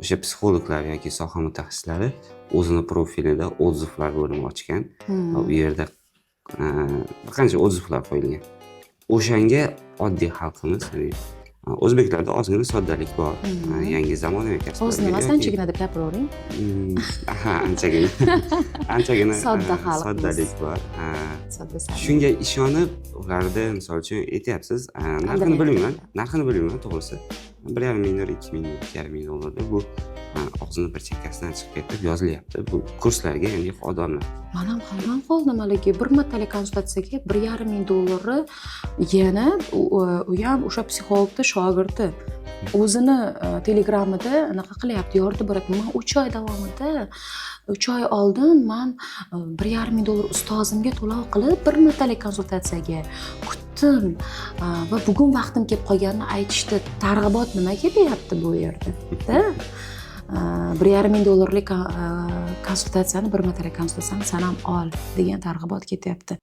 O'sha psixologlar yoki soha mutaxassislari o'zini profilida отзыв lar bo'limi ochgan va u yerda bir qancha отзыв lar qo'yilgan. O'shanga oddiy xalqimiz, ya'ni o'zbeklarda ozgina soddalik bor, yangi zamonaviy kasblarga O'zi nimasi anchagina deb gapiravering. Ha, anchagina Sodda xalqmiz. Soddalik bor. Sodda sal. Shunga ishonib, ularda, misol uchun, aytyapsiz, narxini Aldamayapti. bilmayman, narxini bilmayman to'g'risi, 1,5 ming dollar, 2000, 2,5 ming dollarda bu og'zini bir chekkasidan chiqib ketib yozilyapti bu kurslarga, ya'ni odamlar. Man ham hayron qoldim haligi bir martalik konsultatsiyaga 1,5 ming dollarni. Yana u ham o'sha psixologni shogirdi o'zini Telegramida anaqa qilyapti, yoritib boryapti: man 3 oy davomida, 3 oy oldin man 1,5 ming dollar ustozimga to'lov qilib, bir martalik konsultatsiyaga kutdim va bugun vaqtim kelib qolganini aytishdi. Targ'ibot nimaga deyapti bu yerda da 1,5 ming dollarlik konsultatsiyani, bir martalik konsultatsiyani san ham ol degan targ'ibot ketyapti.